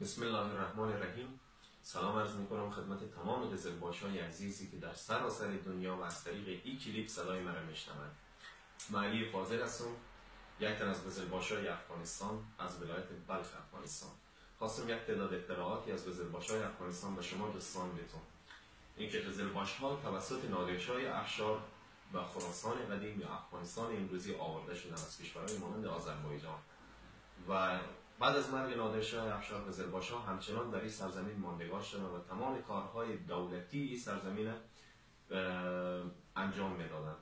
بسم الله الرحمن الرحیم. سلام عرض میکنم خدمت تمام قزلباش‌های عزیزی که در سراسر دنیا و از طریق این کلیپ صدای مرا میشنوند. من علی فاضل هستم، یک تن از قزلباش‌های افغانستان، از ولایت بلخ افغانستان. خواستم یک تعداد اطلاعاتی از قزلباش‌های افغانستان به شما دوستان بدم. اینکه قزلباش‌ها توسط نادرشاه افشار به خراسان قدیم یا افغانستان امروزی آورده شدند از کشورهای مانند آذربایجان و بعد از مرگ نادرشاه افشار قزلباش‌ها همچنان در این سرزمین ماندگار شدند و تمام کارهای دولتی این سرزمین انجام میدادند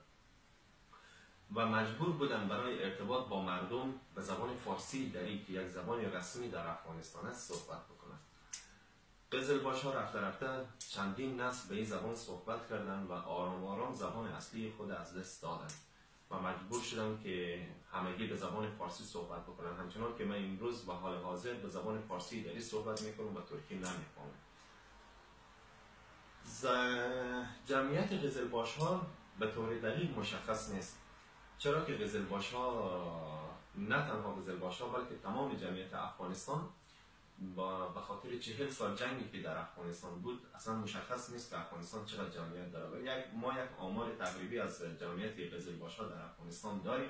و مجبور بودند برای ارتباط با مردم به زبان فارسی دری که یک زبان رسمی در افغانستان است صحبت بکنند. قزلباش‌ها رفته رفته چندین نسل به این زبان صحبت کردند و آرام آرام زبان اصلی خود از دست دادند و مجبور شدم که همگی به زبان فارسی صحبت بکنن، همچنان که من امروز و حال حاضر به زبان فارسی دری صحبت میکنم و ترکی نمیفهمم. جمعیت قزلباش ها به طور دقیق مشخص نیست، چرا که قزلباش ها نه تنها قزلباش ها بلکه تمام جمعیت افغانستان به خاطر 40 سال جنگی که در افغانستان بود اصلا مشخص نیست که افغانستان چقدر جمعیت داره. ولی ما یک آمار تقریبی از جمعیت قزلباش‌ها در افغانستان داریم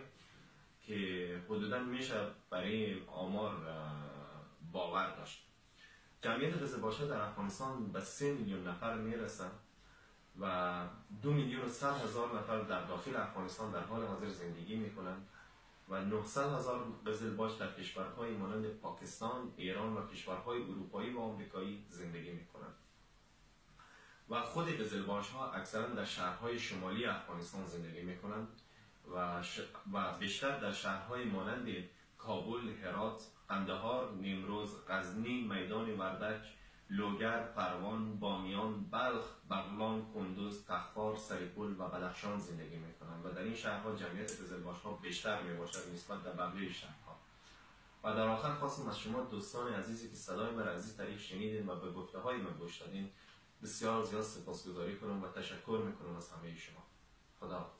که حدوداً میشه برای آمار باور داشت. جمعیت قزلباش‌ها در افغانستان به 3 میلیون نفر میرسن و 2,100,000 نفر در داخل افغانستان در حال حاضر زندگی میکنند و 900,000 قزلباش در کشورهای مانند پاکستان، ایران و کشورهای اروپایی و آمریکایی زندگی میکنند. و خود قزلباش ها اکثرا در شهرهای شمالی افغانستان زندگی میکنند و بیشتر در شهرهای مانند کابل، هرات، قندهار، نیمروز، غزنی، میدان وردک، لوگر، پروان، بامیان، بلخ، بغلان، کندوز، تخار، سرپل و بدخشان زندگی میکنند و در این شهرها جمعیت قزلباش‌ها بیشتر میباشد نسبت به بقیه شهرها. و در آخر خواستم از شما دوستان عزیزی که صدای مرا از این طریق شنیدین و به گفته های من گوش دادین بسیار زیاد سپاسگزاری کنم و تشکر میکنم از همه شما. خدا.